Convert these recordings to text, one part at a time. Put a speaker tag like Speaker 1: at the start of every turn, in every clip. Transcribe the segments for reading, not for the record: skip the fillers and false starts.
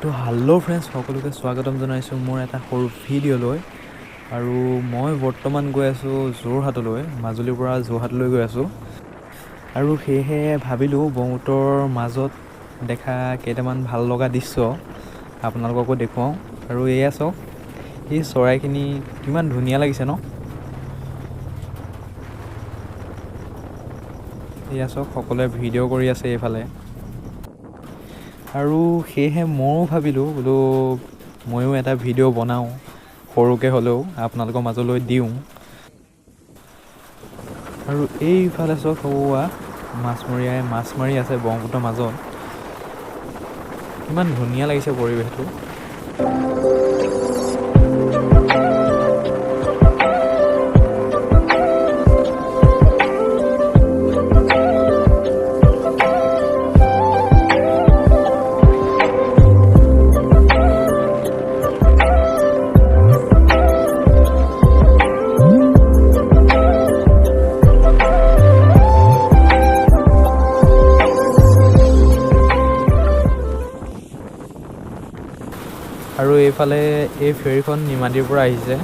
Speaker 1: তো hello' friends, সকলোকে স্বাগতম জনাইছোঁ মোৰ এটা সৰু ভিডিঅ'লৈ। আৰু মই বৰ্তমান গৈ আছোঁ যোৰহাটলৈ, মাজুলীৰ পৰা যোৰহাটলৈ গৈ আছোঁ। আৰু সেয়েহে ভাবিলোঁ ব্ৰহ্মপুত্ৰৰ মাজত দেখা কেইটামান ভাল লগা দৃশ্য আপোনালোককো দেখুৱাওঁ। আৰু এয়া চাওক, এই চৰাইখিনি কিমান ধুনীয়া লাগিছে ন। এয়া চাওক, সকলোৱে ভিডিঅ' কৰি আছে এইফালে। আৰু সেয়েহে ময়ো ভাবিলোঁ বোলো ময়ো এটা ভিডিঅ' বনাওঁ, সৰুকৈ হ'লেও আপোনালোকৰ মাজলৈ দিওঁ। আৰু এইফালে চাওক, সৌৱা মাছমৰীয়াই মাছ মাৰি আছে ব্ৰহ্মপুত্ৰৰ মাজত। কিমান ধুনীয়া লাগিছে পৰিৱেশটো। আৰু এইফালে এই ফেৰীখন নিমাতীৰ পৰা আহিছে।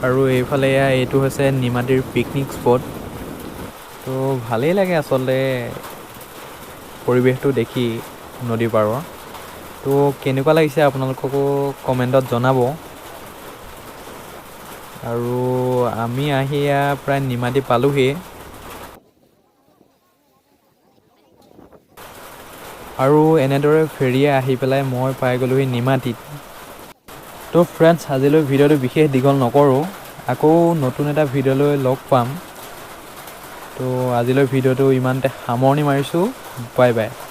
Speaker 1: আৰু এইফালে এয়া এইটো হৈছে নিমাতীৰ পিকনিক স্পট। তো ভালেই লাগে আচলতে পৰিৱেশটো দেখি নদীৰ পাৰৰ। তো কেনেকুৱা লাগিছে আপোনালোককো কমেণ্টত জনাব। আৰু আমি আহি এয়া প্ৰায় নিমাতী পালোহি। আৰু এনেদৰে ফেৰীয়ে আহি পেলাই মই পাই গ'লোহি নিমাতীত। তো ফ্ৰেণ্ডছ, আজিলৈ ভিডিঅ'টো বিশেষ দীঘল নকৰোঁ, আকৌ নতুন এটা ভিডিঅ'লৈ লগ পাম। তো আজিলৈ ভিডিঅ'টো ইমানতে সামৰণি মাৰিছোঁ। Bye bye.